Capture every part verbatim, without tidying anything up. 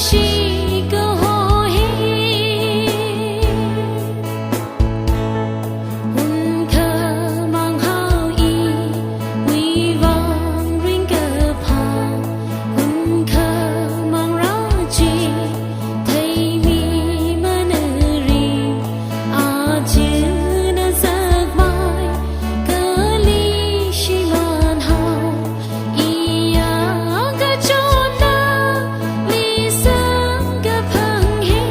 shikaho hi. Unkhamang hao iwui vang ringkaphā, unkhamang rāchi theimimana ri, aja na zakmai kali shimān hao, iya kachotna lisang kaphang hi.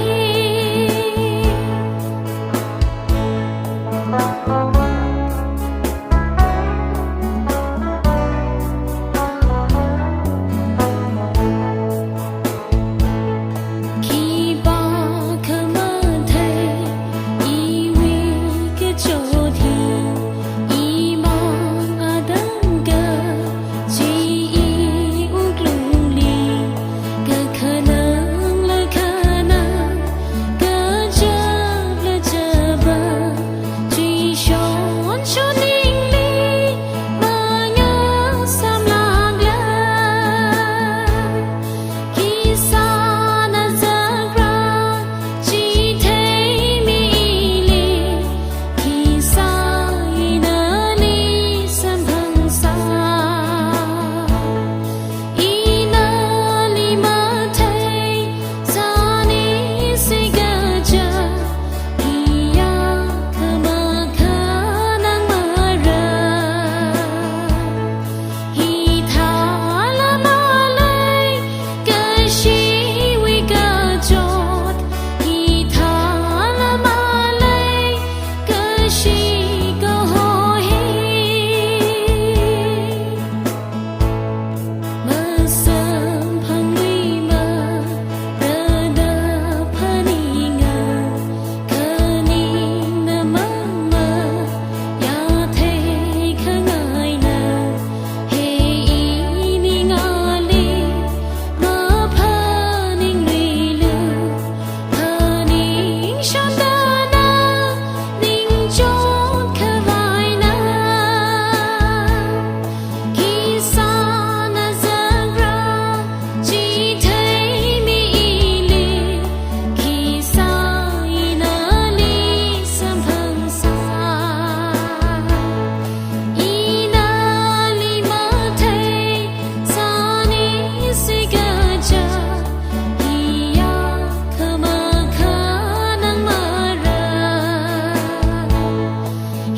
Khipākha mathei iwui kachot hi, imang atangkha chi iwui wuklungli, kakhanangla khanang, kachapla chapa, chi shonshon ningli mangasāmlākla. Khisāna zakrā chi theimi ili, khisā ina nali samphangsā. Ina nali mathei sāni sikaja, iya khamakha nang mara. Hithāla malei kashiwui kachot, hithāla malei kashi kaho hi. Masamphangluima, rada phaninga, khaningna mama, yathei khangaina, he iningali maphaningluilu, phaningshondana ningchot khavaina. Khisāna zakrā chi theimi ili, khisā ina nali samphangsā. Ina nali mathei sāni sikaja, iya khamakha nang mara.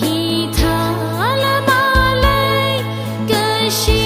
Hithāla malei kashi